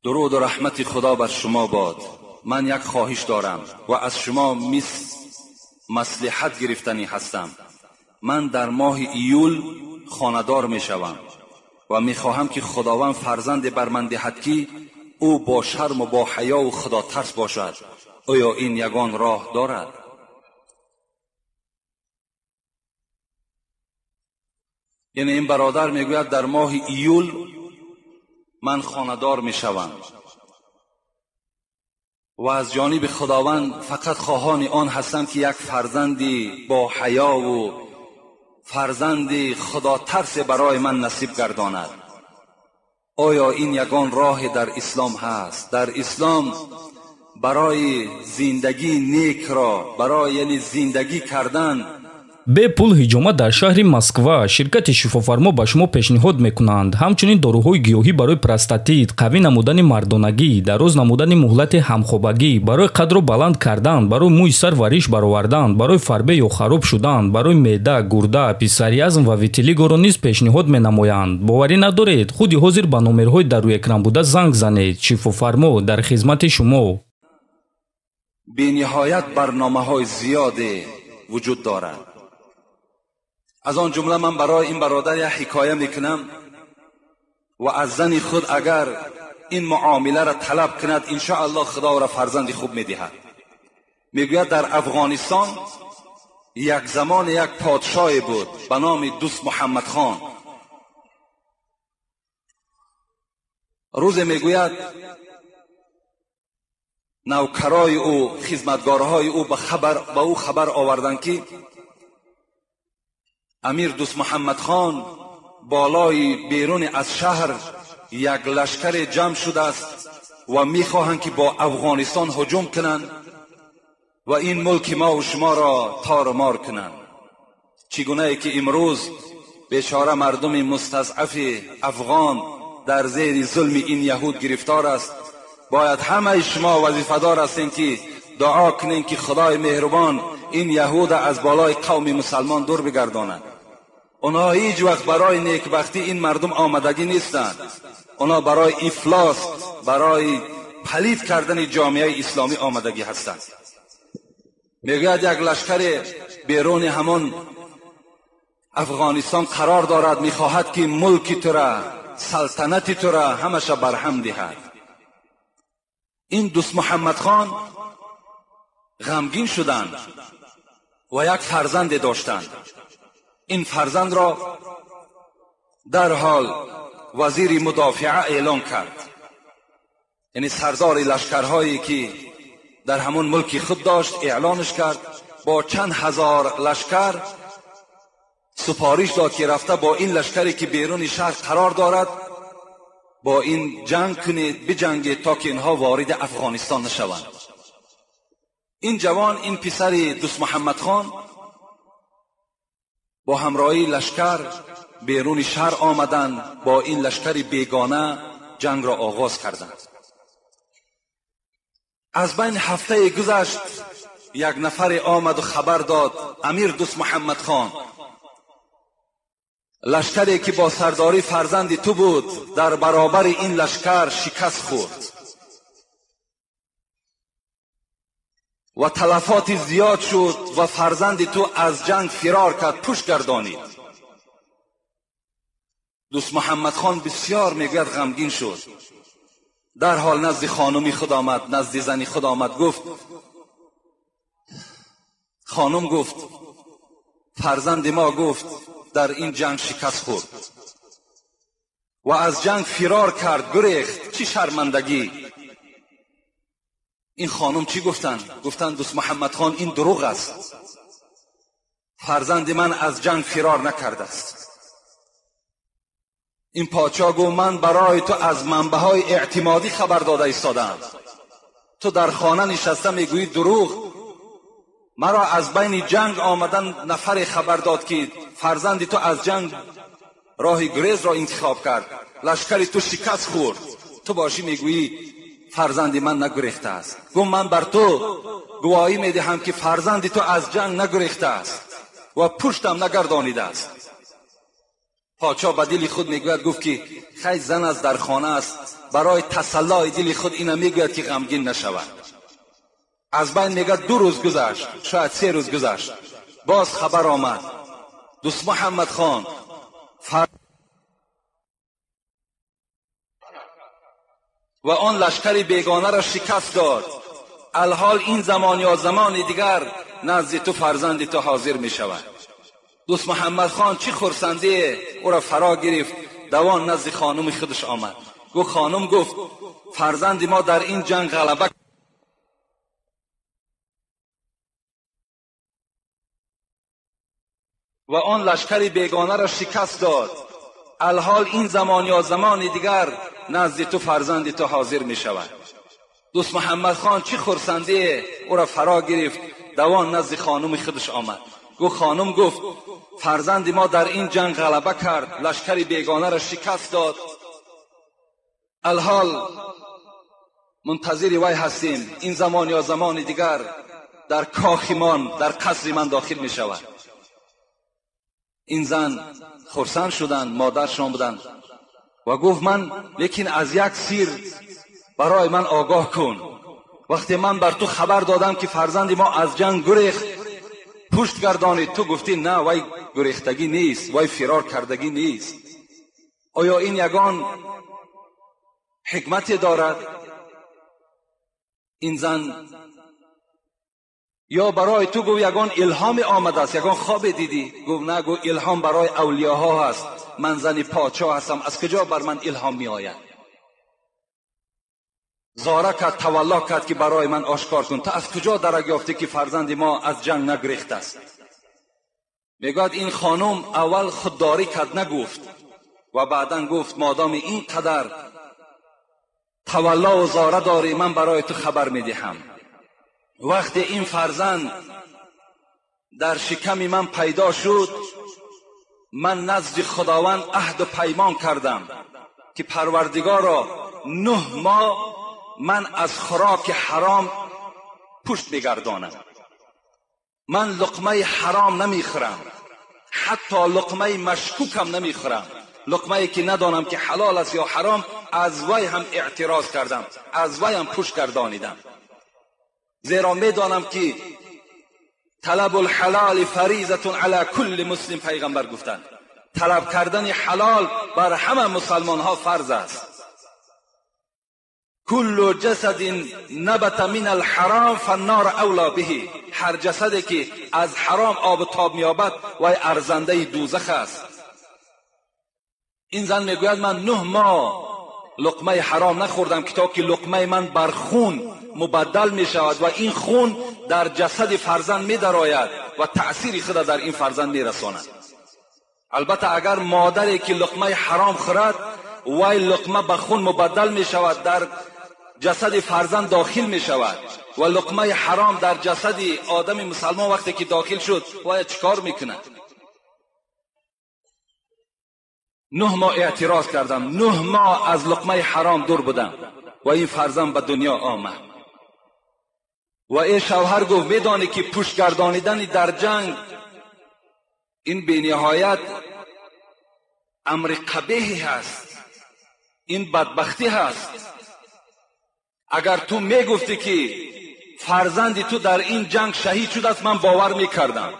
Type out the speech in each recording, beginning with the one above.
Дуруду раҳмати Худо бар шумо бод. Ман як хоҳиш дорам ва аз шумо маслиҳат гирифтанӣ ҳастам. Ман дар моҳи июл хонадор мешавам ва мехоҳам ки Худованд фарзанде бар ман диҳад ки ӯ бо шарму бо ҳаёву худотарс бошад. Оё ин ягон роҳ дорад? Яъне ин бародар мегӯяд дар моҳи июл ман хонадор мешавам ва аз ҷониби Худованд фақат хоҳони он ҳастам ки як фарзанди бо ҳаёву фарзанди худотарсе барои ман насиб гардонад. Оё ин ягон роҳе дар ислом ҳаст? Дар ислом барои зиндагии некро, барои яъне зиндагӣ кардан Бепул ҳиҷома дар шаҳри Москва ширкати Шифофармо ба шумо пешниҳод мекунанд. Ҳамчунин доруҳои гиёҳӣ барои простатит, қавӣ намудани мардонагӣ, дароз намудани муҳлати ҳамхобагӣ, барои қадро баланд кардан, барои мӯи сар ва риш баровардан, барои фарбе ё хароб шудан, барои меъда, гурда, псориазм ва витилигоро низ пешниҳод менамоянд. Боварӣ надоред? Худи ҳозир ба номерҳои дар рӯи экран буда занг занед. Шифофармо дар хизмати шумо. Бениҳоят барномаҳои зиёде вуҷуд дорад. Аз он ҷумла ман барои ин бародар як ҳикоя мекунам ва аз зани худ агар ин муомиларо талаб кунад, иншоаллоҳ Худо ӯро фарзанди хуб медиҳад. Мегӯяд дар Афғонистон як замон як подшоҳе буд ба номи Дӯст Муҳаммад хон. Рӯзе мегӯяд навкарои ӯ, хизматгорҳои ӯ ба ӯ хабар оварданд ки амир Дӯст Муҳаммад хон болои берун аз шаҳр як лашкаре ҷамъ шудааст ва мехоҳанд ки бо Афғонистон ҳуҷум кунанд ва ин мулки мо ва шуморо тору мор кунанд. Чӣ гунае ки имрӯз бечора мардуми мустазъафи афғон дар зери зулми ин яҳуд гирифтор аст, бояд ҳамаи шумо вазифадор ҳастем ки дуо кунем ки Худои меҳрубон ин яҳуда аз болои қавми мусалмон дур бигардонад. Онҳо ҳеҷ вақт барои некбахтӣ ин мардум омадагӣ нестанд. Онҳо барои ифлос, барои палид кардани ҷомеаи исломӣ омадагӣ ҳастанд. Мегӯяд як лашкаре беруни ҳамон Афғонистон қарор дорад, мехоҳад ки мулки тура, салтанати тура ҳамаша барҳам диҳад. Ин Дӯст Муҳаммад хон ғамгин шуданд ва як фарзанде доштанд. Ин фарзандро дарҳол вазири мудофиа эълон кард, яъне сардори лашкарҳое ки дар ҳамон мулки худ дошт эълонш кард. Бо чанд ҳазор лашкар супориш дод ки рафта бо ин лашкаре ки беруни шаҳр қарор дорад бо ин ҷанг кунед, биҷангед то ки инҳо вориди Афғонистон нашаванд. Ин ҷавон, ин писари Дӯст Муҳаммад хон бо ҳамроҳии лашкар беруни шаҳр омаданд, бо ин лашкари бегона ҷангро оғоз карданд. Аз байн ҳафтае гузашт, як нафаре омаду хабар дод: амир Дӯст Муҳаммад хон, лашкаре ки бо сардорӣ фарзанди ту буд дар баробари ин лашкар шикаст хӯрд ва талафоти зиёд шуд ва фарзанди ту аз ҷанг фирор кард, пушт гардонид. Дӯст Муҳаммад хон бисёр мегӯяд ғамгин шуд. Дарҳол назди хонуми худ омад, назди зани худ омад, гуфт: хонум, гуфт, фарзанди мо, гуфт, дар ин ҷанг шикаст хӯрд ва аз ҷанг фирор кард, гурехт. Чӣ шармандагӣ! Ин хонум чӣ гуфтанд? Гуфтанд: Дӯст Муҳаммад хон, ин дурӯғ аст, фарзанди ман аз ҷанг фирор накардааст. Ин подшоҳ гуфт: ман барои ту аз манбаъҳои эътимодӣ хабар дода истодаам, ту дар хона нишаста мегӯӣ дурӯғ. Маро аз байни ҷанг омадан нафаре хабар дод ки фарзанди ту аз ҷанг роҳи гурезро интихоб кард, лашкари ту шикаст хӯрд, ту бошӣ мегӯӣ фарзанди ман нагурехтааст. Гуфт: ман бар ту гувоҳӣ медиҳам ки фарзанди ту аз ҷанг нагурехтааст ва пуштам нагардонидааст. Подшоҳ ба дили худ мегӯяд, гуфт ки خی زن از در خانه است، برای تسلای دل خود اینا میگوید که غمگین نشود. از بین میگه 2 روز گذشت، شاید 3 روز گذشت، باز خبر آمد دوست محمد خان و آن لشکر بیگانه را شکست داد. الحال این زمان یا زمان دیگر نزد تو فرزند تو حاضر می شود. دوست محمد خان چی خرسندی او را فرا گرفت، دوان نزد خانم خودش آمد. گفت خانم، گفت فرزند ما در این جنگ غلبه و آن لشکر بیگانه را شکست داد. الحال این زمان یا زمان دیگر نزد تو فرزند تو حاضر می شود. دوست محمد خان چی خرسندی او را فرا گرفت، دوان نزد خانم خودش آمد. گفت خانم، گفت فرزند ما در این جنگ غلبه کرد، لشکر بیگانه را شکست داد. الحال منتظر وی هستیم، این زمان یا زمان دیگر در کاخ من، در قصر من داخل می شود. این زن خرسند شدند، مادرشان بودند و گفت من لیکن از یک سیر برای من آگاه کن. وقتی من بر تو خبر دادم که فرزند ما از جنگ گریخت، پشت گردانید، تو گفتی نه وی گریختگی نیست، وی فرار کردگی نیست. آیا این یگان حکمت دارد؟ این زن یا برای تو گفت یگان الهام آمده است، یگان خواب دیدی؟ گفت نه، گفت الهام برای اولیاها هست، من زن پادشاه هستم، از کجا بر من الهام می آید؟ زاره کرد، تولا کرد که برای من آشکار کن، تا از کجا درک یافته که فرزند ما از جنگ نگریخت است؟ میگوید این خانم اول خودداری کرد، نگفت، و بعدا گفت مادام این قدر تولا و زاره داری، من برای تو خبر میدهم. وقتی این فرزند در شکم من پیدا شد، من نزد خداوند عهد و پیمان کردم که پروردگارا 9 ماه من از خوراک حرام پشت بگردانم، من لقمه حرام نمیخورم، حتی لقمه مشکوکم نمیخورم، لقمه که ندانم که حلال است یا حرام، از وی هم اعتراض کردم، از وی هم پشت گردانیدم، زیرا میدانم که طلب الحلال فریضة علی کل مسلم، پیغمبر گفتند طلب کردن حلال بر همه مسلمان ها فرض است. کل جسد نبت من الحرام فالنار اولا به، هر جسدی که از حرام آب و تاب میابد وی ارزنده دوزخ است. این زن میگوید من 9 ماه لقمه حرام نخوردم که تا که لقمه من بر خون مبدل می شود و این خون در جسد فرزند می درآید و تأثیر خود در این فرزند می رساند. البته اگر مادری که لقمه حرام خورد، وی لقمه به خون مبدل می شود، در جسد فرزند داخل می شود و لقمه حرام در جسد آدم مسلمان وقتی که داخل شد وی چیکار میکند؟ 9 ماه اعتراض کردم، 9 ماه از لقمه حرام دور بودم و این فرزند به دنیا آمد. و ای شوهر گفت میدانی که پشت گردانیدن در جنگ این بی نهایت امر قبیحی هست، این بدبختی هست. اگر تو میگفتی که فرزند تو در این جنگ شهید شده است، من باور میکردم،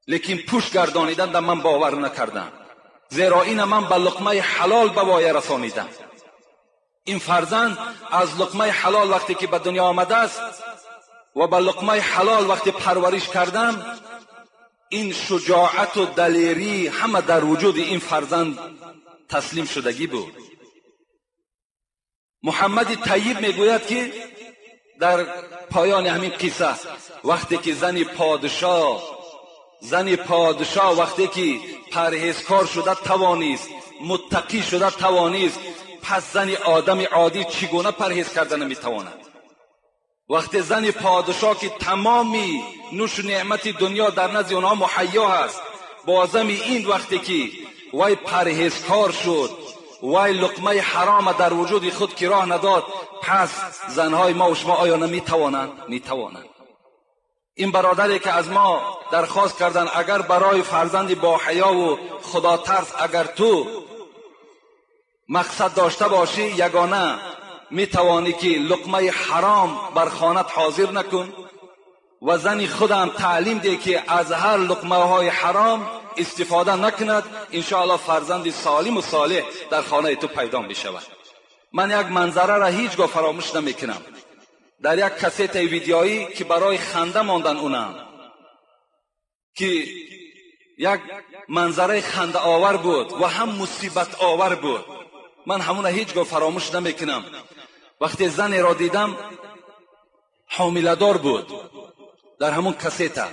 لیکن پشت گردانیدن در من باور نکردم، زیرا این من به لقمه حلال به وایه رسانیدم. این فرزند از لقمه حلال وقتی که به دنیا آمده است و به لقمه حلال وقتی پرورش کردم، این شجاعت و دلیری همه در وجود این فرزند تسلیم شدگی بود. محمد طیب میگوید که در پایان همین قصه، وقتی که زن پادشاه وقتی که پرهیزکار شده توانیست، متقی شده توانیست، پس زن آدم عادی چگونه پرهیز کرده نمیتواند؟ وقتی زن پادشاه که تمامی نوش و نعمت دنیا در نزد آنها مهیا هست، بازم این وقتی که وی پرهیزکار شد، وی لقمه حرام در وجود خود که راه نداد، پس زنهای ما و شما آیا نمیتوانند؟ میتوانند. این برادری که از ما درخواست کردن اگر برای فرزند با حیا و خدا ترس اگر تو мақсад дошта бошӣ, ягона метавонӣ ки луқмаи ҳаром бар хонат ҳозир накун ва зани худам таълим деҳ ки аз ҳар луқмаҳои ҳаром истифода накунад. Иншоаллоҳ фарзанди солиму солеҳ дар хонаи ту пайдо мешавад. Ман як манзараро ҳеҷ гоҳ фаромӯш намекунам. Дар як кассетаи видеоӣ ки барои ханда мондан унам, ки як манзараи хандаовар буд ва ҳам мусибатовар буд. Ман ҳамуна ҳеҷ гоҳ фаромӯш намекунам. Вақте занеро дидам, ҳомиладор буд, дар ҳамон кассета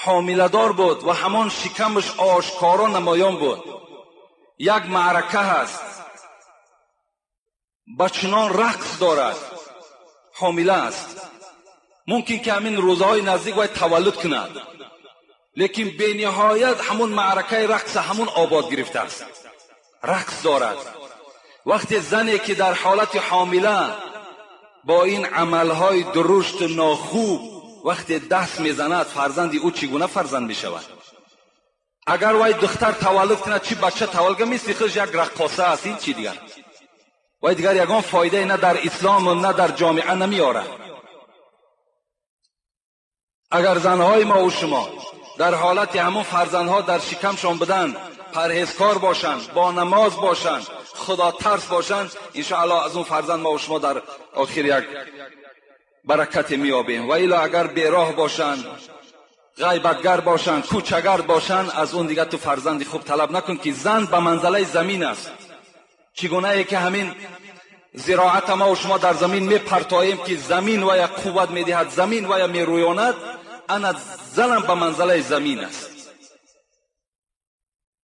ҳомиладор буд ва ҳамон шикамаш ошкоро намоён буд. Як маърака ҳаст, ба чунон рақс дорад, ҳомила аст, мумкин ки ҳамин рӯзҳои наздик вай таваллуд кунад, лекин бениҳоят ҳамон маъракаи рақса ҳамон обод гирифтааст, рақс дорад. Вақте зане ки дар ҳолати ҳомила бо ин амалҳои дурушту нохуб вақте даст мезанад, фарзанди ӯ чӣ гуна фарзанд мешавад? Агар вай духтар таваллуд кунад, чӣ бача таваллуд кунад, мисли худаш як раққоса аст. Ин чӣ дигар? Вай дигар ягон фоидае на дар ислому на дар ҷомеа намеорад. Агар занҳои мо ӯ шумо дар ҳолати ҳамон фарзандҳо дар шикамшон буданд, парҳезкор бошанд, бо намоз бошанд, худотарс бошанд, иншоаллоҳ аз он фарзанд мо ӯ шумо дар охир як баракате меёбем. Ва ило агар бероҳ бошанд, ғайбатгар бошанд, кӯчагард бошанд, аз он дигар ту фарзанди хуб талаб накун, ки зан ба манзалаи замин аст. Чӣ гунае ки ҳамин зироата мо шумо дар замин мепартоем, ки замин вая қувват медиҳад, замин вая мерӯёнад, ана занам ба манзалаи замин аст.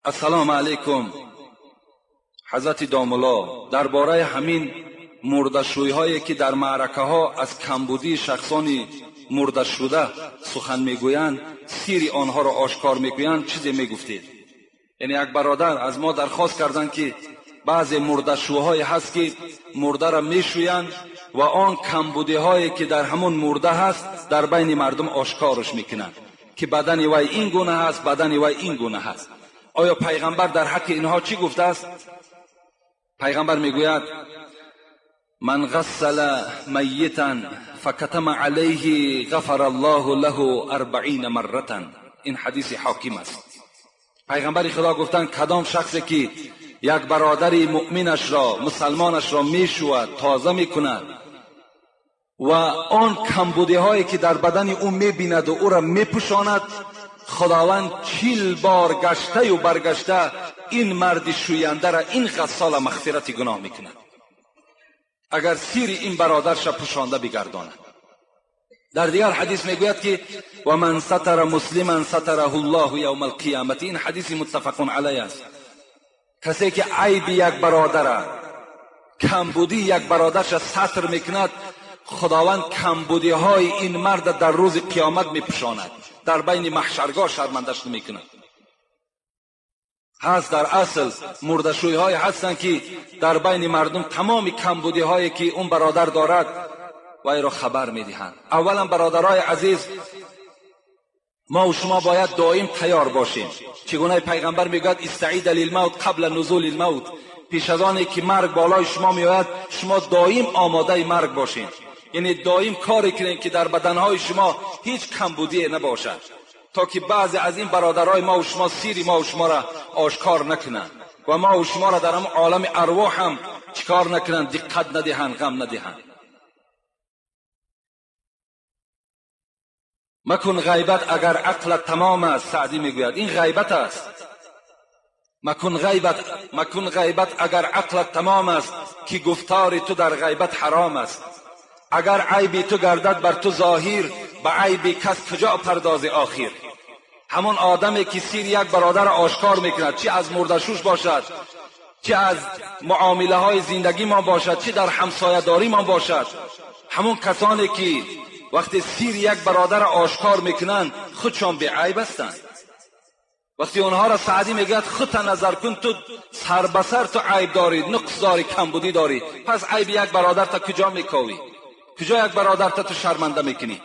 Ассалому алайкум. Ҳазрати домулло, дар бораи ҳамин мурдашӯйҳое ки дар маъракаҳо аз камбудии шахсони мурдашуда сухан мегӯянд, сири онҳоро ошкор мегӯянд, чизе мегуфтед? Яъне як бародар аз мо дархост карданд, ки баъзе мурдашӯҳое ҳаст, ки мурдаро мешӯянд ва он камбудиҳое ки дар ҳамон мурда ҳаст дар байни мардум ошкорш мекунанд, ки бадани вай ин гуна ҳаст, бадани вай ин гуна ҳаст. Оё пайғамбар дар ҳаққи инҳо чӣ гуфтааст? Пайғамбар мегӯяд: ман ғассала майитан факатама алайҳи ғафара аллоҳу лаҳу арбаина марратан. Ин ҳадиси ҳоким аст. Пайғамбари худо гуфтанд: кадом шахсе ки як бародари муъминашро, мусалмонашро мешӯяд, тоза мекунад ва он камбудиҳое ки дар бадани ӯ мебинаду ӯро мепӯшонад, худованд 40 бор гаштаю баргашта ин марди шӯяндара, ин ғассола мағфирати гуноҳ мекунад, агар сири ин бародарша пӯшонда бигардонад. Дар дигар ҳадис мегӯяд ки ва ман сатара муслиман сатараҳу ллоҳу явма алқиёмати. Ин ҳадиси муттафақун алайҳ аст. Касе ки айби як бародара, камбудии як бародарша сатр мекунад, худованд камбудиҳои ин марда дар рӯзи қиёмат мепӯшонад, дар байни маҳшаргоҳ шармандаш намекунад. Ҳаст дар асл мурдашӯйҳое ҳастанд, ки дар байни мардум тамоми камбудиҳое ки он бародар дорад вайро хабар медиҳанд. Аввалан бародарои азиз, мо ва шумо бояд доим тайёр бошем. Чӣ гуна пайғамбар мегӯяд: истаида лилмавт қабла нузули лмавт. Пеш аз оне ки марг болои шумо меояд, шумо доим омодаи марг бошед. Яъне доим коре кунед, ки дар баданҳои шумо ҳеҷ камбудие набошад, то ки баъзе аз ин бародарои мо ва шумо сири мо ва шуморо ошкор накунанд ва мо ва шуморо дар ҳамон олами арвоҳ ҳам чикор накунанд, диққат надиҳанд, ғам надиҳанд. Макун ғайбат агар ақлат тамом аст. Саъдӣ мегӯяд ин ғайбат аст. Макун ғайбат агар ақлат тамом аст, ки гуфтори ту дар ғайбат ҳаром аст. Агар айби ту гардад бар ту зоҳир, ба айби кас куҷо пардози охир? Ҳамон одаме ки сири як бародарро ошкор мекунад, чӣ аз мурдашӯш бошад, чӣ аз муомилаҳои зиндагимон бошад, чӣ дар ҳамсоядоримон бошад, ҳамон касоне ки вақте сири як бародарро ошкор мекунанд, худшон беайб ҳастанд. Вақте онҳоро Саъдӣ мегӯяд: худта назар кун, ту сар ба сар ту айб дорӣ, нуқс дорӣ, камбудӣ дорӣ, пас айби як бародарта куҷо мековӣ? Куҷо як бародарта ту шарманда мекунӣ?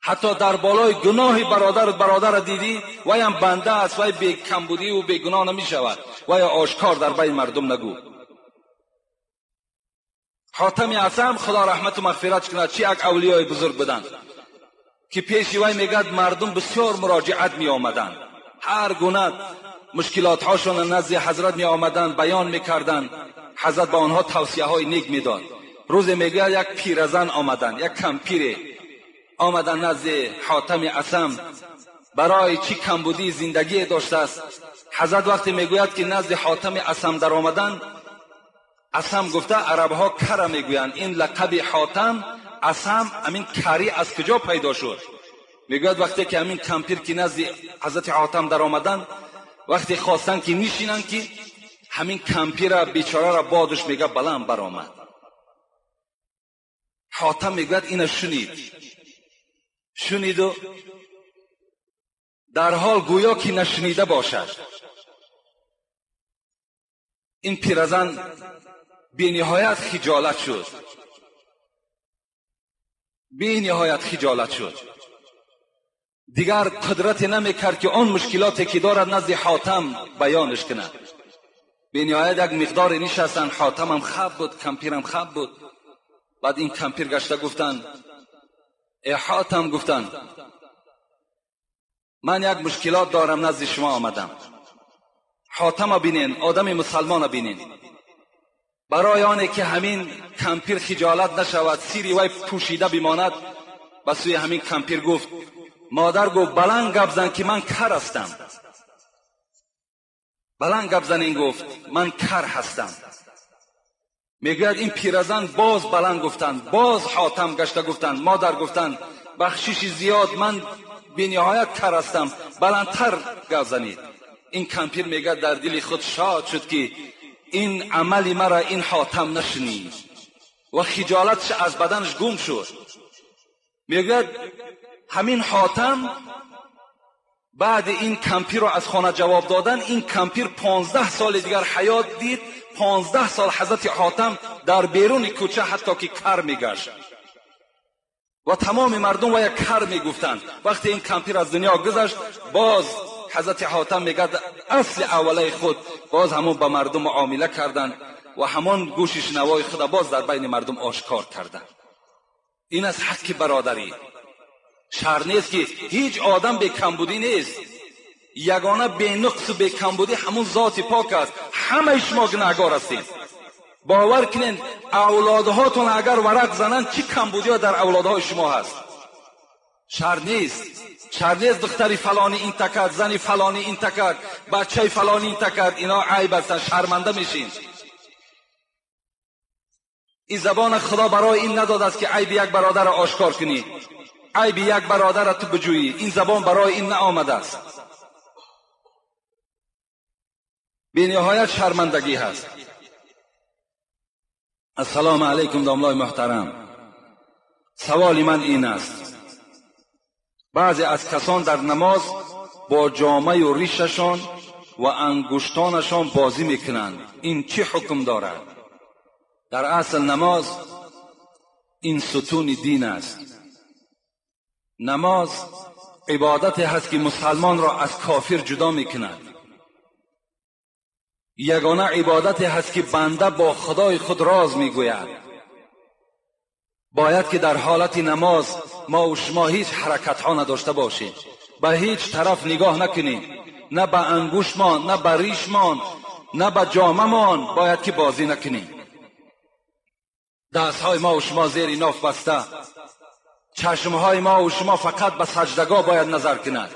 Ҳатто дар болои гуноҳи бародар бародарро дидӣ, ваям банда аст, вай бекамбудиву бегуноҳ намешавад, вая ошкор дар байни мардум нагӯ. Ҳотами Асам, Худо раҳмату мағфират кунад, чӣ як авлиёи бузург буданд, ки пеши вай мегӯяд мардум бисёр муроҷиат меомаданд, ҳар гуна мушкилотҳошонро назди ҳазрат меомаданд, баён мекарданд. Ҳазрат ба онҳо тавсияҳои нек медод. Рӯзе мегӯяд як пиразан омаданд, як кампире омаданд назди Ҳотами Асам, барои чӣ камбудии зиндагие доштааст. Ҳазрат вақте мегӯяд ки назди Ҳотами Асам даромаданд, Асам гуфта арабҳо кара мегӯянд, ин лақаби Ҳотам Асам, ҳамин карӣ аз куҷо пайдо шуд? Мегӯяд вақте ки ҳамин кампир ки назди ҳазрати Ҳотам даромаданд, вақте хостанд ки нишинанд, ки ҳамин кампира бечорара бодуш мега баланд баромад. Ҳотам мегӯяд ина шунид, шуниду дарҳол гӯё ки нашунида бошад. Ин пиразан бениҳоят хиҷолат шуд, бениҳоят хиҷолат шуд. Дигар қудрате намекард ки он мушкилоте ки дорад назди Ҳотам баёнаш кунад. Бениҳоят як миқдоре нишастанд, Ҳотамам хаб буд, кампирам хаб буд. Баъд ин кампир гашта гуфтанд: э Ҳотам, гуфтанд, ман як мушкилот дорам, назди шумо омадам. Ҳотама бинен, одами мусалмона бинен. Барои оне ки ҳамин кампир хиҷолат нашавад, сири вай пӯшида бимонад, ба сӯи ҳамин кампир гуфт: модар, гуфт, баланд гап зан ки ман кар ҳастам. Баланд гап занин, гуфт, ман кар ҳастам. Мегӯяд ин пиразан боз баланд гуфтанд, боз Ҳотам гашта гуфтанд: модар, гуфтанд, бахшиши зиёд, ман бениҳоят кар ҳастам, баландтар гап занед. Ин кампир мегӯяд дар дили худ шод шуд ки ин амали мара ин Ҳотам нашунид ва хиҷолатш аз баданаш гум шуд. Мегӯяд ҳамин Ҳотам баъди ин кампирро аз хона ҷавоб додан, ин кампир 15 соли дигар ҳаёт дид. 15 сол ҳазрати Ҳотам дар беруни кӯча ҳатто ки кар мегашт ва тамоми мардум вая кар мегуфтанд. Вақте ин кампир аз дунё гузашт, боз ҳазрати Ҳотам мегӯяд асли аввалаи худ боз ҳамон ба мардум муомила карданд ва ҳамон гӯши шунавои худа боз дар байни мардум ошкор карданд. Ин аст ҳаққи бародарӣ. Шар нест ки ҳеҷ одам бекамбудӣ нест, ягона бенуқсу бекамбудӣ ҳамун зоти пок аст. Ҳамаи шумо гунаҳгор ҳастед. Бовар кунед, авлодҳотон агар варақ зананд, чӣ камбудиҳо дар авлодҳои шумо ҳаст. Шар нест, шар нест духтари фалонӣ ин такард, зани фалонӣ ин такард, бачаи фалонӣ ин такард. Ино айб ҳастанд, шарманда мешин. Ин забона Худо барои ин надодааст ки айби як бародарро ошкор кунӣ, айби як бародарро ту биҷӯӣ. Ин забон барои ин наомадааст. Бениҳоят шармандагӣ ҳаст. Ассалому алайкум, домлои муҳтарам. Саволи ман ин аст: баъзе аз касон дар намоз бо ҷомаю ришашон ва ангуштонашон бозӣ мекунанд, ин чӣ ҳукм дорад? Дар асл намоз ин сутуни дин аст. Намоз ибодате ҳаст ки мусалмонро аз кофир ҷудо мекунад. Ягона ибодате ҳаст ки банда бо худои худ роз мегӯяд. Бояд ки дар ҳолати намоз мо ва шумо ҳеҷ ҳаракатҳо надошта бошем, ба ҳеҷ тараф нигоҳ накунем, на ба ангуштмон, на ба ришмон, на ба ҷомамон бояд ки бозӣ накунем. Дастҳои мо ва шумо зери ноф баста, чашмҳои мо ва шумо фақат ба саҷдагоҳ бояд назар кунад,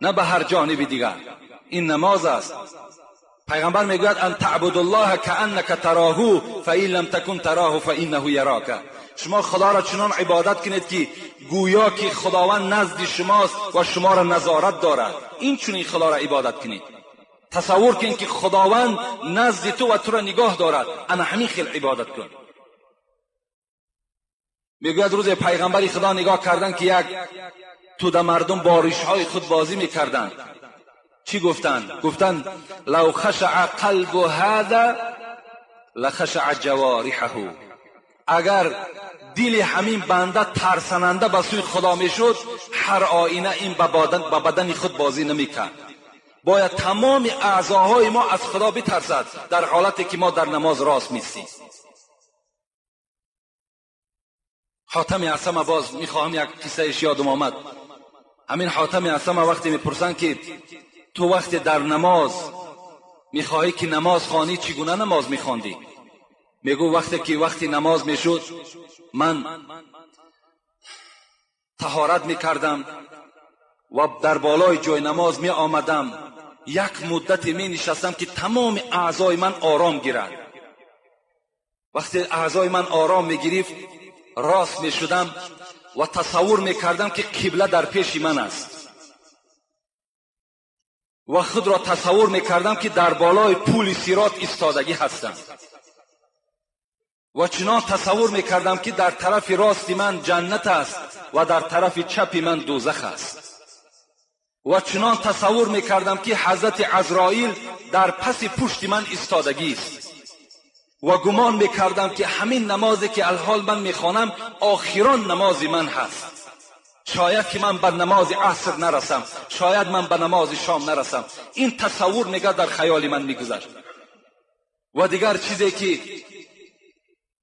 на ба ҳар ҷониби дигар. Ин намоз аст. Пайғамбар мегӯяд: ан таъбудуллоҳа кааннака тароҳу фаин лам такун тароҳу фаиннаҳу ярока. Шумо Худоро чунон ибодат кунед ки гӯё ки Худованд назди шумост ва шуморо назорат дорад. Ин чунин Худоро ибодат кунед. Тасаввур кун ки Худованд назди ту ва туро нигоҳ дорад. Ана ҳамин хел ибодат кун. Мегӯяд рӯзе пайғамбари Худо нигоҳ карданд ки як тӯда мардум бо ришҳои худ бозӣ мекарданд. Чӣ гуфтанд? Гуфтанд: лав хашаа қалбу ҳаза лахашаа ҷавориҳаҳу. Агар дили ҳамин банда тарсананда ба сӯи Худо мешуд, ҳар оина ин ба бадани худ бозӣ намекард. Бояд тамоми аъзоҳои мо аз Худо битарсад дар ҳолате ки мо дар намоз рост мистем. Ҳотами Асама боз мехоҳам як қиссаеш ёдам омад. Ҳамин Ҳотами Асама вақте мепурсанд ки ту вақте дар намоз мехоҳӣ ки намоз хонӣ, чӣ гуна намоз мехондӣ? Мегӯ вақте ки вақти намоз мешуд, ман таҳорат мекардам ва дар болои ҷои намоз меомадам. Як муддате менишастам ки тамоми аъзои ман ором гирад. Вақте аъзои ман ором мегирифт, рост мешудам ва тасаввур мекардам ки қибла дар пеши ман аст ва худро тасаввур мекардам ки дар болои пули сирот истодагӣ ҳастам ва чунон тасаввур мекардам ки дар тарафи рости ман ҷаннат аст ва дар тарафи чапи ман дӯзах аст ва чунон тасаввур мекардам ки ҳазрати Азроил дар паси пушти ман истодагист ва гумон мекардам ки ҳамин намозе ки алҳол ман мехонам охирон намози ман ҳаст. Шояд ки ман ба намози аср нарасам, шояд ман ба намози шом нарасам. Ин тасаввур мега дар хаёли ман мегузашт. Ва дигар чизе ки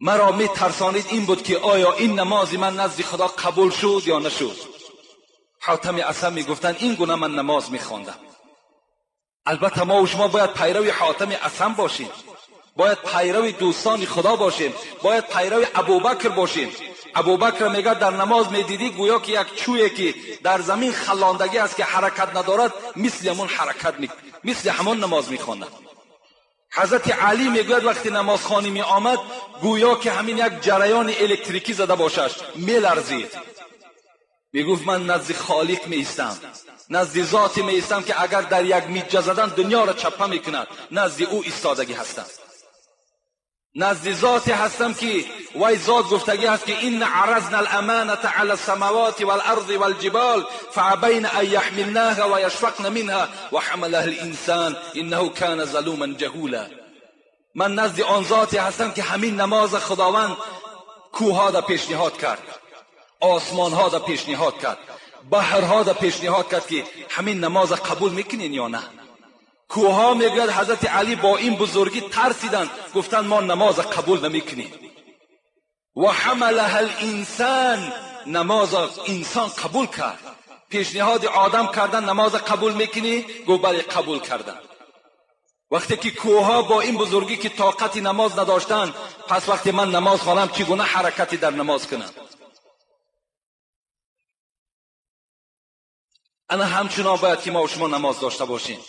маро метарсонид ин буд ки оё ин намози ман назди Худо қабул шуд ё нашуд. Ҳотами Асам мегуфтанд ин гуна ман намоз мехондам. Албатта мо ва шумо бояд пайрави Ҳотами Асам бошем, бояд пайрави дӯстони Худо бошем, бояд пайрави Абубакр бошем. Абубакр мегӯяд дар намоз медидӣ гӯё ки як чӯе ки дар замин халондагӣ аст ки ҳаракат надорад, мисли ҳамон ҳаракат мисли ҳамон намоз мехонад. Ҳазрати Алӣ мегӯяд вақте намозхонӣ меомад гӯё ки ҳамин як ҷараёни электрикӣ зада бошаш, меларзид. Мегуфт ман назди Холиқ меистам, назди зоте меистам ки агар дар як миҷа задан дунёро чапа мекунад, назди ӯ истодагӣ ҳастам. Назди зоте ҳастам ки вай зот гуфтагӣ ҳаст ки инна аразна аламаната ала самавати валарзи валҷибал фаабайна ан яҳмилнаҳа ва яшфақна минҳа ва ҳамалаҳа линсан иннаҳу кана залуман ҷаҳула. Ман назди он зоте ҳастам ки ҳамин намоза Худованд кӯҳҳо да пешниҳод кард, осмонҳо да пешниҳод кард, баҳрҳо да пешниҳод кард ки ҳамин намоза қабул мекунен ё на. Кӯҳҳо мегӯяд ҳазрати Алӣ бо ин бузургӣ тарсиданд, гуфтанд мо намоза қабул намекунем. Ва ҳамалаҳа линсан, намоза инсон қабул кард. Пешниҳоди одам кардан намоза қабул мекунӣ? Гуфт бале қабул кардам. Вақте ки кӯҳҳо бо ин бузургӣ ки тоқати намоз надоштанд, пас вақте ман намоз хонам чӣ гуна ҳаракате дар намоз кунам? Ана ҳамчунон бояд ки мо шумо намоз дошта бошем.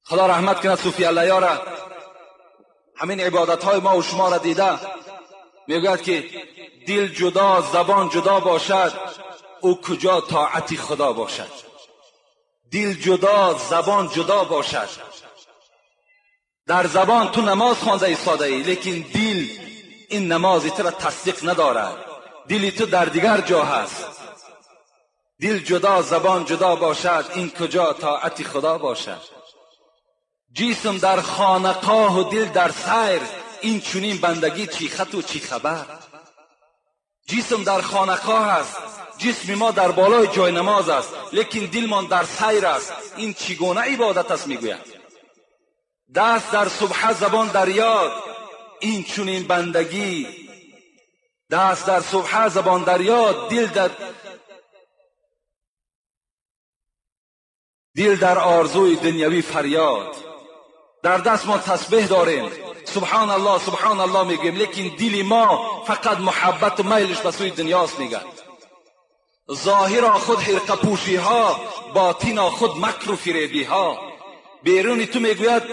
Худо раҳмат кунад Суфи Аллаёра, ҳамин ибодатҳои мо ва шуморо дида мегӯяд ки дил ҷудо, забон ҷудо бошад, ӯ куҷо тоати Худо бошад. Дил ҷудо, забон ҷудо бошад. Дар забон ту намоз хонда истодаӣ, лекин дил ин намози туро тасдиқ надорад. Дили ту дар дигар ҷо ҳаст. Дил ҷудо, забон ҷудо бошад, ин куҷо тоати Худо бошад. Ҷисм дар хонақоҳу дил дар сайр, ин чунин бандагӣ чӣ хату чӣ хабар. Ҷисм дар хонақоҳ аст, ҷисми мо дар болои ҷои намоз аст, лекин дилмон дар сайр аст. Ин чӣ гуна ибодат аст мегӯяд. Даст дар субҳа, забон дар ёд, ин чунин бандагӣ. Даст дар субҳа, забон дар ёд, дил дар орзуи дунявӣ фарёд. Дар даст мо тасбеҳ дорем, субҳоналлоҳ субҳоналлоҳ мегӯем, лекин дили мо фақат муҳаббату майлиш ба сӯи дунёст мегӯяд. Зоҳиро худ ҳирқапӯшиҳо, ботино худ макру фиребиҳо. Беруни ту мегӯяд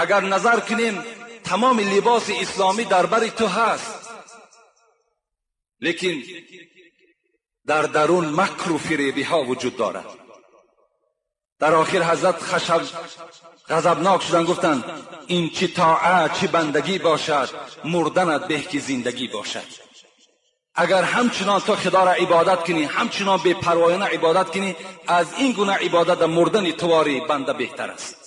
агар назар кунем тамоми либоси исломӣ дар бари ту ҳаст, лекин дар дарун макру фиребиҳо вуҷуд дорад. Дар охир ҳазрат ғазабнок шуданд, гуфтанд ин чӣ тоат, чӣ бандагӣ бошад, мурданат беҳ ки зиндагӣ бошад. Агар ҳамчунон ту Худоро ибодат кунӣ, ҳамчунон бепарвоёна ибодат кунӣ, аз ин гуна ибодат мурдани туворӣ банда беҳтар аст.